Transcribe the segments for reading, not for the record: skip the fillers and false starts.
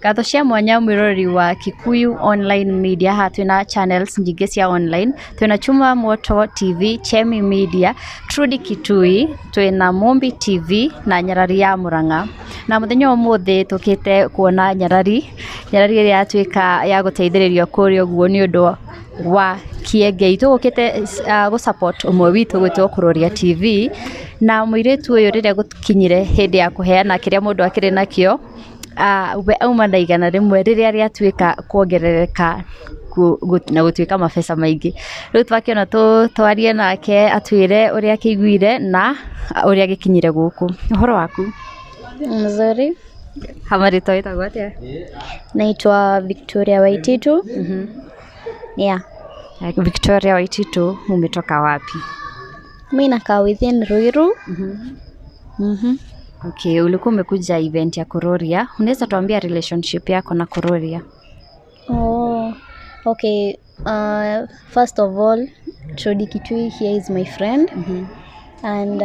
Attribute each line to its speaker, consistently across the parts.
Speaker 1: Ngatho cia mwanya mwiroreri wa Kikuyu Online Media. Haha twina channels nyingĩ cia online, twina Chuma Moto TV, Chemi Media, Trudy Kitui, twina Mumbi TV na Nyarari ya Murang'a. Na muthenya ũmũthĩ tũkĩte kuona Nyarari, Nyarari ĩrĩa yatuĩka ya gũteithĩrĩrio kũrĩa ũguo nĩ ũndũ wa Kiengei. Tũgũkĩte gũ support ũmwe witũ gwĩtwo Kuroria TV, na mũirĩtu ũyũ rĩrĩa gũkinyire hĩndĩ ya kũheana kĩrĩa mũndũ akĩrĩ nakĩo, we auma na 100 rĩrĩa rĩatuĩka kuongerereka na gũtuĩka mabeca maingĩ. Rĩu twakĩona twarie nake atwĩre ũrĩa akĩiguire na ũrĩa agĩkinyire gũkũ. Ũhoro waku?
Speaker 2: Mzuri.
Speaker 1: Hamarĩtwa wĩtagwo atĩa?
Speaker 2: Naitwa Victoria Waititu. Yeah.
Speaker 1: Victoria Waititu, umetoka wapi?
Speaker 2: Mi nakaa within Ruiru.
Speaker 1: Okay, ulikuwa umekuja event ya Kuroria. Unaweza tuambia relationship yako na Kuroria?
Speaker 2: Oh, okay. First of all, Trudy Kitui here is my friend. And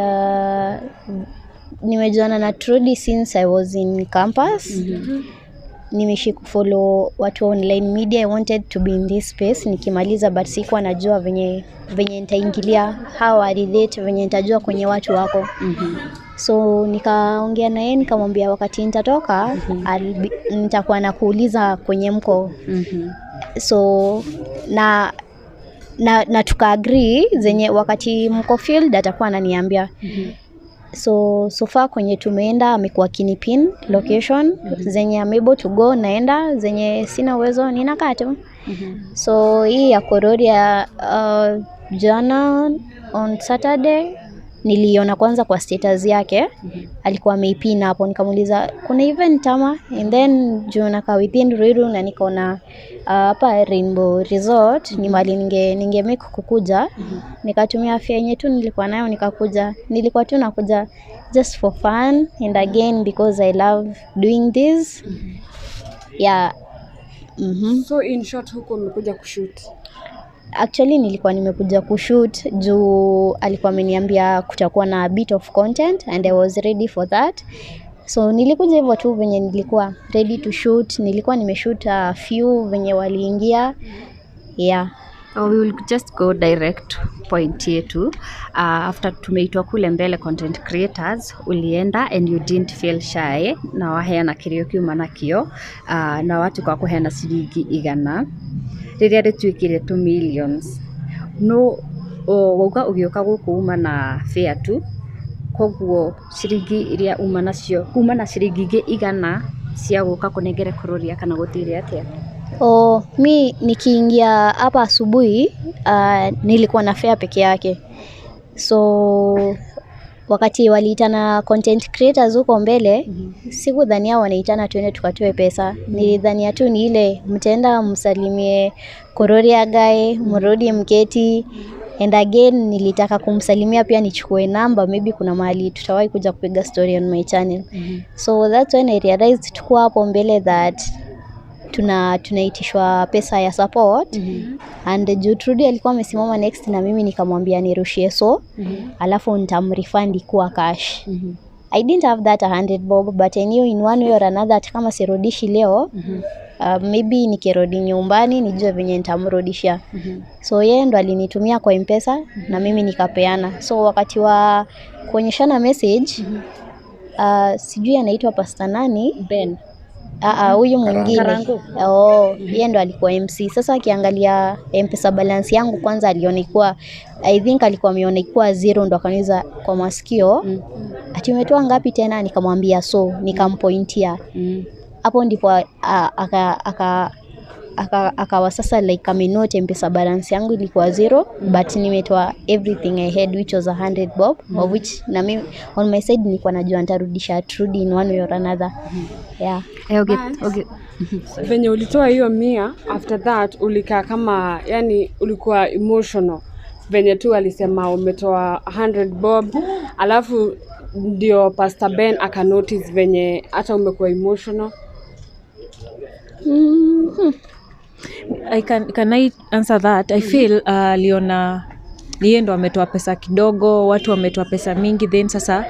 Speaker 2: nimejuana na Trudy since I was in campus. Nimeishi kufollow watu wa online media. I wanted to be in this space nikimaliza, but sikuwa najua venye nitaingilia, how I relate, venye nitajua kwenye watu wako. So nikaongea na yeye, nikamwambia wakati nitatoka, nitakuwa nakuuliza kwenye mko. So na tukaagree zenye wakati mko field atakuwa ananiambia. So far kwenye tumeenda amekuwa akinipin location zenye I'm able to go naenda, zenye sina uwezo ninakaa tu. So hii ya Kuroria, jana on Saturday niliona kwanza kwa status yake, alikuwa ameipin hapo. Nikamuuliza kuna event ama, and then juu nakaa within Ruiru na nikaona hapa Rainbow Resort ni mahali ninge make kukuja, nikatumia fare yenye tu nilikuwa nayo nikakuja. Nilikuwa tu nakuja just for fun and again because I love doing this, yeah.
Speaker 3: So in short, huko umekuja kushoot?
Speaker 2: Actually nilikuwa nimekuja kushoot juu alikuwa ameniambia kutakuwa na a bit of content and I was ready for that. So nilikuja hivyo tu venye nilikuwa ready to shoot. Nilikuwa nimeshoot a few venye waliingia. Yeah.
Speaker 1: Oh, we will just go direct point yetu. After tumeitwa kule mbele content creators, ulienda and you didn't feel shy na waheana kĩrĩa ũkiuma nakĩo, na watuĩka wa kũheana ciringi 100 rĩrĩa rĩtuĩkire 2 millions. No wauga ũgĩũka gũkũ uma na fare tu, koguo ciringi iria uma nacio, uma na ciringi ingĩ 100 cia gũka kũnengere Kuroria kana gũthire atĩa?
Speaker 2: Oh, mi nikiingia hapa asubuhi, nilikuwa na fare peke yake. So wakati waliitana content creators huko mbele, sikudhania wanaitana tuende tukatoe pesa. Nilidhania tu ni ile mtaenda msalimie Kuroria guy, mrudi mketi. And again nilitaka kumsalimia pia nichukue namba, maybe kuna mahali tutawahi kuja kupiga story on my channel. So that's when I realized tukuwa hapo mbele that tunaitishwa pesa ya support, and juu Trudy alikuwa amesimama next na mimi, nikamwambia nirushie so alafu nitamrefund kuwa cash. I didn't have that 100 bob, but I knew in one way or another hata kama sirudishi leo, maybe nikirudi nyumbani nijue venye nitamrudishia. So yeye ndo alinitumia kwa M-Pesa na mimi nikapeana. So wakati wa kuonyeshana message, sijui anaitwa Pastor nani.
Speaker 1: Ben.
Speaker 2: Ah, huyu mwingine.
Speaker 1: Karangu.
Speaker 2: Oh, yeye ndo alikuwa MC. Sasa akiangalia M-Pesa balance yangu kwanza aliona ikuwa, I think alikuwa ameona ikuwa zero, ndo akaniuliza kwa masikio, ati umetoa ngapi tena? Nikamwambia so, nikampointia. Hapo ndipo akawa sasa like amenote M-Pesa balance yangu ilikuwa zero, but nimetoa everything I had, which was 100 bob, of which na mimi on my side nilikuwa najua nitarudisha Trudy in one way or another. Yeah.
Speaker 1: Eh, okay, okay.
Speaker 3: Venye ulitoa hiyo 100, after that ulikaa kama, yani ulikuwa emotional venye tu alisema umetoa 100 bob, alafu ndio Pastor Ben akanotice venye hata umekuwa emotional?
Speaker 4: Can I answer that? I feel aliona ni yeye ndo ametoa pesa kidogo, watu wametoa pesa mingi, then sasa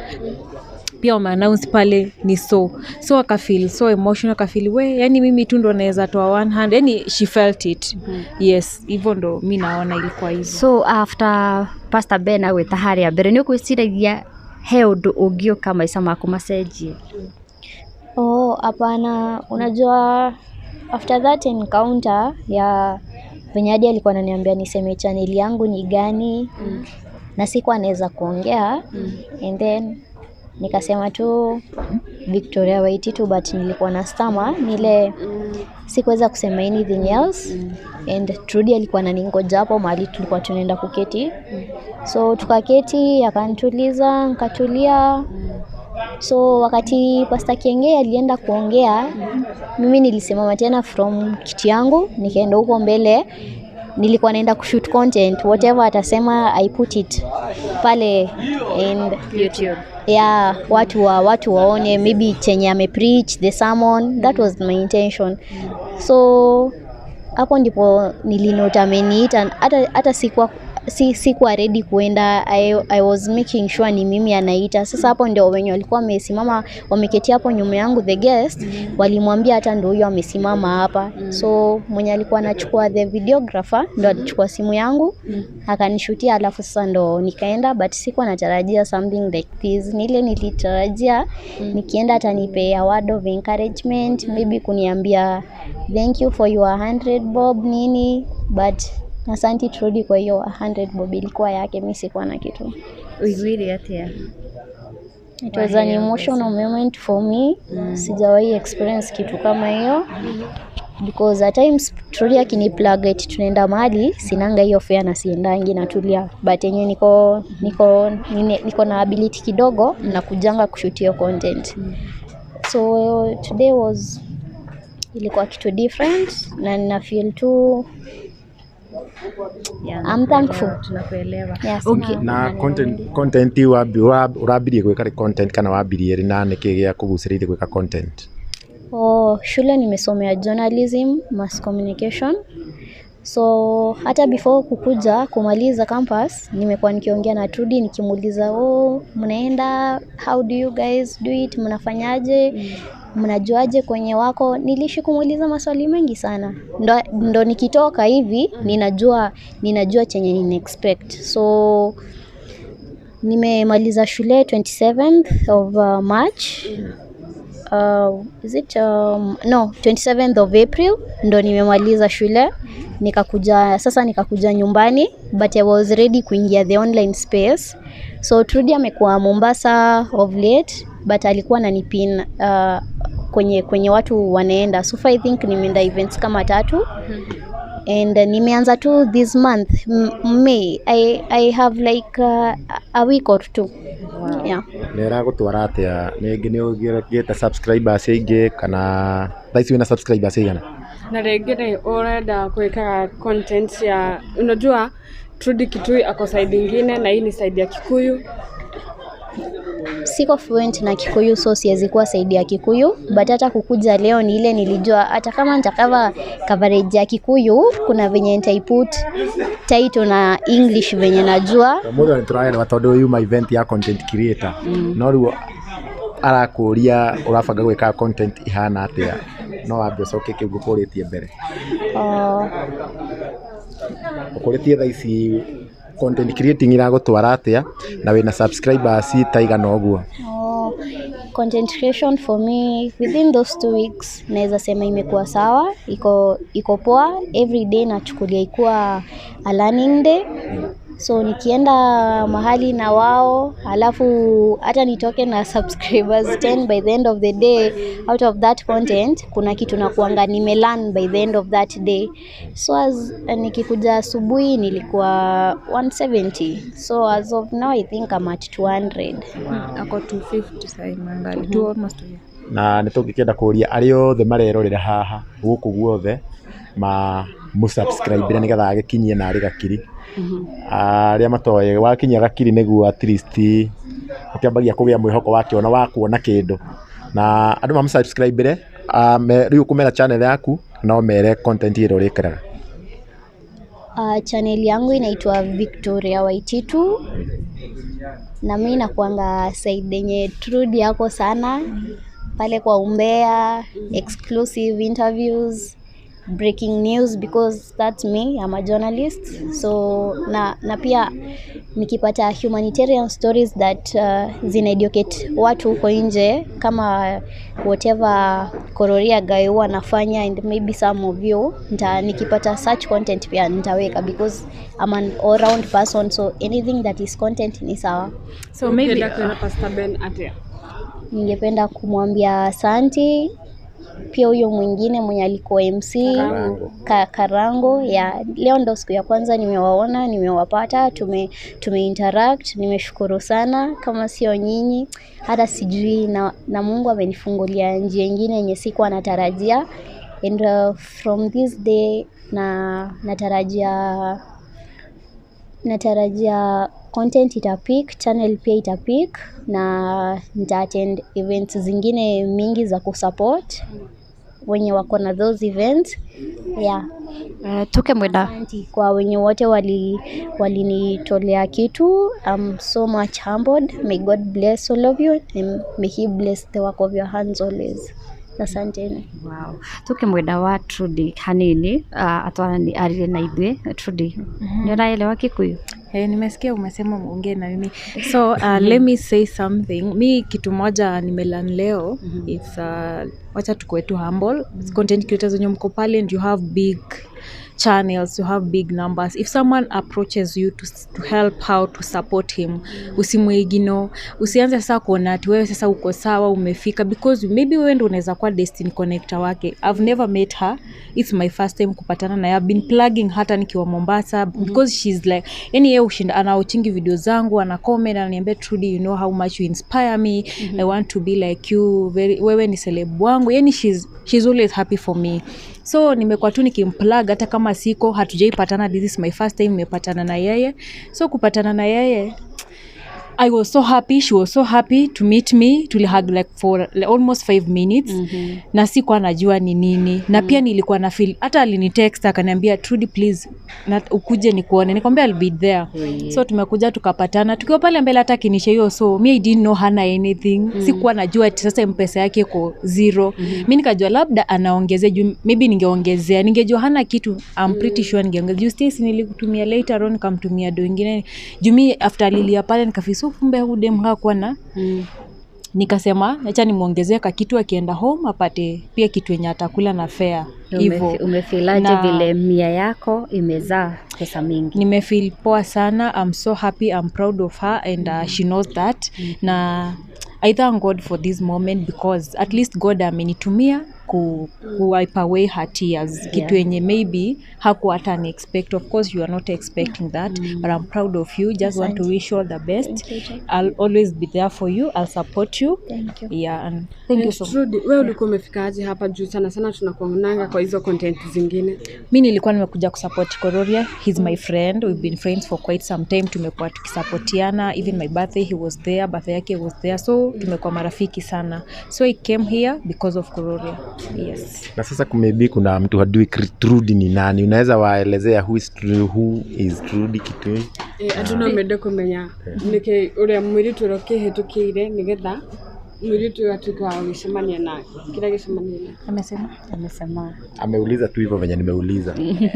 Speaker 4: Pia wameannounce pale ni so so akafeel so emotional, akafeel we, yani mimi tu ndo naweza toa 100, yani she felt it. Yes, hivyo ndo mi naona ilikuwa hivyo.
Speaker 1: So after Pastor Ben agwĩta harĩa mbere, nĩ ũgwĩciragia he ũndũ ũngĩũka maica maku macenjie?
Speaker 2: Oh, hapana. Unajua after that encounter ya venye hadi alikuwa ananiambia niseme channel yangu ni gani, na sikuwa naweza kuongea, and then nikasema tu Victoria Waititu, but nilikuwa na stammer nile sikuweza kusema anything else. And Trudy alikuwa ananingoja hapo mahali tulikuwa tunaenda kuketi, so tukaketi, akanituliza, nikatulia. So wakati Pastor Kiengei alienda kuongea, mimi nilisimama tena from kiti yangu nikaenda huko mbele. Nilikuwa naenda kushoot content, whatever atasema I put it pale and
Speaker 1: YouTube.
Speaker 2: Yeah, watu waone maybe chenye amepreach, the sermon. That was my intention. So hapo ndipo nilinote ameniita. Hata sikuwa ready kuenda. I was making sure ni mimi anaita. Sasa hapo ndio wenye walikuwa wamesimama, wameketi hapo nyuma yangu, the guest, walimwambia hata ndio huyo amesimama hapa. So mwenye alikuwa anachukua, the videographer, ndo alichukua simu yangu akanishutia, alafu sasa ndo nikaenda. But sikuwa natarajia something like this. Nile nilitarajia nikienda atanipe a word of encouragement, maybe kuniambia thank you for your 100 bob nini, but asante Trudy kwa hiyo 100 bob, ilikuwa yake, mi sikuwa na kitu.
Speaker 1: Ũiguire atĩa?
Speaker 2: It was an emotional moment for me. Sijawahi experience kitu kama hiyo, because at times Trudy akiniplug eti tunaenda mahali, sinanga hiyo fare na siendangi, natulia. But yenye niko na ability kidogo na kujanga kushoot hiyo content. So today was ilikuwa kitu different na nina feel tu I'm thankful.
Speaker 1: Tunakuelewa.
Speaker 2: Yes.
Speaker 1: Okay.
Speaker 5: Na content ũrambirie gwĩka rĩ content kana wambirie rĩ, na nĩkĩ gĩa kũgucĩrĩirie gwĩka content?
Speaker 2: Oh, shule nimesomea journalism, mass communication. So hata before kukuja kumaliza campus, nimekuwa nikiongea na Trudy nikimuuliza, oh, mnaenda, how do you guys do it, mnafanyaje, mnajuaje kwenye wako? Niliishi kumuuliza maswali mengi sana, ndo nikitoka hivi ninajua chenye nina expect. So nimemaliza shule 27th of March, is it no, 27th of April ndo nimemaliza shule. Nikakuja sasa, nikakuja nyumbani, but I was ready kuingia the online space. So Trudy amekuwa Mombasa of late, but alikuwa ananipin kwenye watu wanaenda. So far I think nimeenda events kama tatu and nimeanza tu this month, May. I have like a week or two. Yeah.
Speaker 5: Nĩ ĩragũtwara atĩa? Nĩngĩ nĩ ũgĩte subscribers aingĩ, kana thaa ici wĩna subscribers aigana?
Speaker 3: Na rĩngĩ rĩ, ũrenda gwĩkaga content ya, unajua Trudy Kitui ako side ingine na hii ni side ya Kikuyu.
Speaker 2: Siko fluent na Kikuyu, so siwezi kuwa side ya Kikuyu, but hata kukuja leo ni ile nilijua hata kama nitakava coverage ya Kikuyu, kuna venye nitaiput title na English venye najua.
Speaker 5: Mũthĩ nĩ tũraelewa tondũ yuma event ya content creator, no rĩu arakũria ũrabanga gwĩka content ihana atĩa? No wambe ũcoke kĩu ngũkũrĩtie mbere. Ũkũrĩtie thaa ici content creating iragũtwara atĩa na wĩna subscribers ta igana ũguo?
Speaker 2: Oh, content creation for me within those 2 weeks naweza sema imekuwa sawa, iko poa. Every day nachukulia ikuwa a learning day. So nikienda mahali na wao, alafu hata nitoke na subscribers 10, by the end of the day, out of that content kuna kitu nakuanga nimelearn by the end of that day. So as nikikuja asubuhi nilikuwa 170, so as of now I think I'm at 200.
Speaker 4: Ako 250 sahi mangali tu, almost yeah.
Speaker 5: Na nĩ tũngĩkĩenda kũria arĩa othe marerorera haha gũkũ guothe ma mũsubscribe nĩgetha agĩkinyie narĩ gakiri. Arĩa matoĩ, wakinyia gakiri nĩguo at least ũkĩambagia kũgĩa mwĩhoko wa kĩona wa kuona kĩndũ, na andũ mamũsubscribe rĩu ũkũmera channel yaku no mere content ĩrĩa ũrĩkĩraga.
Speaker 2: Channel yangu inaitwa Victoria Waititu. Na mi nakuanga side yenye Trudy yako sana pale kwa umbea, exclusive interviews, breaking news, because that's me, I'm a journalist. So na pia nikipata humanitarian stories that zina educate watu huko nje, kama whatever Kororia guy huwa anafanya, and maybe some of you nikipata such content pia nitaweka, because I'm an all round person, so anything that is content ni sawa.
Speaker 4: So maybe
Speaker 3: Ukienda kwĩra Pastor Ben atĩa?
Speaker 2: Ningependa kumwambia asanti, pia huyo mwingine mwenye alikuwa MC.
Speaker 5: Karango.
Speaker 2: Karango ya leo ndo siku ya kwanza nimewaona, nimewapata, tume interact, nimeshukuru sana. Kama sio nyinyi hata sijui, na Mungu amenifungulia njia nyingine yenye sikuwa natarajia, and from this day na natarajia content itapick, channel pia itapick, na nita attend events zingine mingi za kusupport wenye wako na those events, yeah.
Speaker 1: Tuke mwenda.
Speaker 2: Asante kwa wenye wote walinitolea kitu. I'm so much humbled. May God bless all of you and may he bless the work of your hands always. Asanteni.
Speaker 1: Wow. Tukimwenda wa Trudy hanini, atwarani arire na ithuĩ. Trudy, nĩ ũraelewa Kikuyu?
Speaker 4: Hey, nimesikia umesema muongee na mimi, so let me say something. Mi kitu moja nimelearn leo, it's wacha tukuwe tu humble. Content creators wenye mko pale and you have big channels, you have big numbers, if someone approaches you to help out, to support him, usimuignore. Usianze sasa kuona ati wewe sasa uko sawa, umefika, because maybe wewe ndo unaweza kuwa destiny connector wake. I've never met her, it's my first time kupatana naye. I've been plugging hata nikiwa Mombasa, because she's like, yani yeye ushinda anawatchingi video zangu, ana comment, ananiambia, "Trudy, you know how much you inspire me. I want to be like you very, wewe ni celeb wangu." Yani she's always happy for me, so nimekuwa tu nikimplug hata kama siko, hatujaipatana. This is my first time nimepatana na yeye. So kupatana na yeye, I was so happy, she was so happy to meet me. Tulihug like for like almost 5 minutes na sikuwa najua ni nini, na pia nilikuwa na feel, hata alinitext akaniambia, "Trudy, please na ukuje nikuone." Nikamwambia, "I'll be there." So tumekuja tukapatana tukiwa pale mbele, hata kinisha hiyo, so me, I didn't know hana anything. Sikuwa najua ati sasa mpesa yake iko zero. Mi nikajua labda anaongezea, juu maybe ningeongezea, ningejua hana kitu, I'm pretty sure ningeongezea, juu Stacy nilikutumia later on, nikamtumia do ingine, juu mi after alilia pale nikafeel so kumbe huyu dem hakuwa na nikasema acha nimwongezee kakitu, akienda home apate pia kitu yenye atakula na fare hivo.
Speaker 1: Umefeelaje vile 100 yako imezaa pesa mingi?
Speaker 4: Nimefeel poa sana. I'm so happy, I'm proud of her and she knows that. Na I thank God for this moment, because at least God amenitumia ku wipe away her tears, kitu yenye maybe hakuwa hata ni expect. Of course you are not expecting that, but I'm proud of you. Just want to wish you all the best.
Speaker 2: Thank you, Jack.
Speaker 4: I'll always be there for you, I'll support you.
Speaker 2: Thank you.
Speaker 4: Yeah, and thank you so much.
Speaker 3: Trudy, wewe ulikuwa umefika aje hapa, juu sana sana tunakuonanga kwa hizo content zingine?
Speaker 4: Mi nilikuwa nimekuja kusupport Kororia. He's my friend, we've been friends for quite some time. Tumekuwa tukisupportiana. Even my birthday he was there, birthday yake was there, so tumekuwa marafiki sana. So I came here because of Kororia, yes.
Speaker 5: Na sasa maybe kuna mtu hajui Trudy ni nani, unaweza waelezea who is Trudy Kitui?
Speaker 3: Eh, andũ no mende kũmenya nĩkĩ ũrĩa mũirĩtu ũrĩa ũkĩhĩtũkĩire nĩgetha mũirĩtu ũyũ atuĩke wa gũgĩcemania na kĩrĩa gĩcemania na
Speaker 4: Amesema?
Speaker 1: Amesema.
Speaker 5: Ameuliza tu hivyo venye nimeuliza.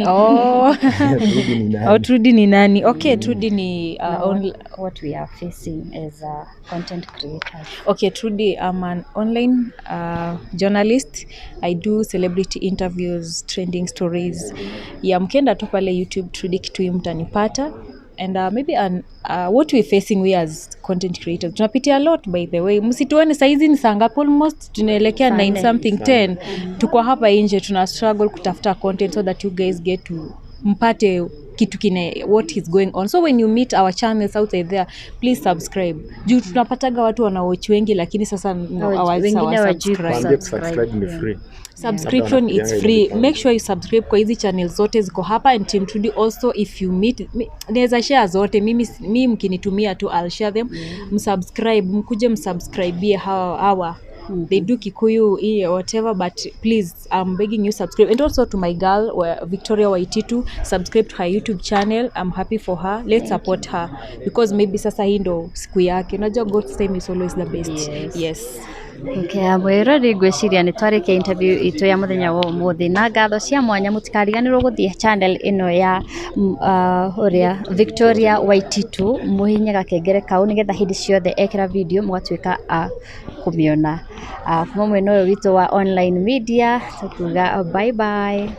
Speaker 4: Oh.
Speaker 5: Trudy ni nani?
Speaker 4: Oh, Trudy ni nani? Okay, Trudy ni
Speaker 1: What we are facing as a content creators.
Speaker 4: Okay, Trudy, I'm an online journalist. I do celebrity interviews, trending stories. Yeah, mkienda tu pale YouTube Trudy Kitui mtanipata. And maybe what we're facing, we as content creators, tunapitia a lot, by the way. Msituone saizi ni saa ngapi? Almost tunaelekea 9 something, 10. Tuko hapa nje tuna struggle kutafuta content so that you guys get to mpate kitu kine what is going on. So when you meet our channels outside there, please subscribe, juu tunapataga watu wanawatch wengi, lakini sasa no,
Speaker 1: Wengine hawajui
Speaker 4: hawasubscribe.
Speaker 5: Waambie kusubscribe ni free.
Speaker 4: Subscription,
Speaker 5: Labda
Speaker 4: it's free.
Speaker 5: wanafikirianga.
Speaker 4: Make sure you subscribe kwa hizi channel zote ziko hapa, and Team Trudy also. If you meet naweza share zote mimi, mi mkinitumia tu, I'll share them. Msubscribe, mkuje msubscribie hawa hawa. They do Kikuyu, whatever, but please, I'm begging you, subscribe. And also to my girl, Victoria Waititu, subscribe to her YouTube channel. I'm happy for her. Let's support her because maybe sasa hii ndo siku yake. Unajua God's time is always the best.
Speaker 1: Yes.
Speaker 4: Yes.
Speaker 1: Okay, mwĩrori, ngwĩciria nĩ twarĩkia interview itũ ya mũthenya wa ũmũthĩ na ngatho cia mwanya. Mũtikariganĩrwo gũthiĩ channel ĩno ya ũrĩa Victoria Waititu, mũhihinye gakengere kau nĩgetha hĩndĩ ciothe ekĩra video mũgatuĩka a kũmĩona. Kuma mwena ũyũ witũ wa online media, tũkuga bye bye.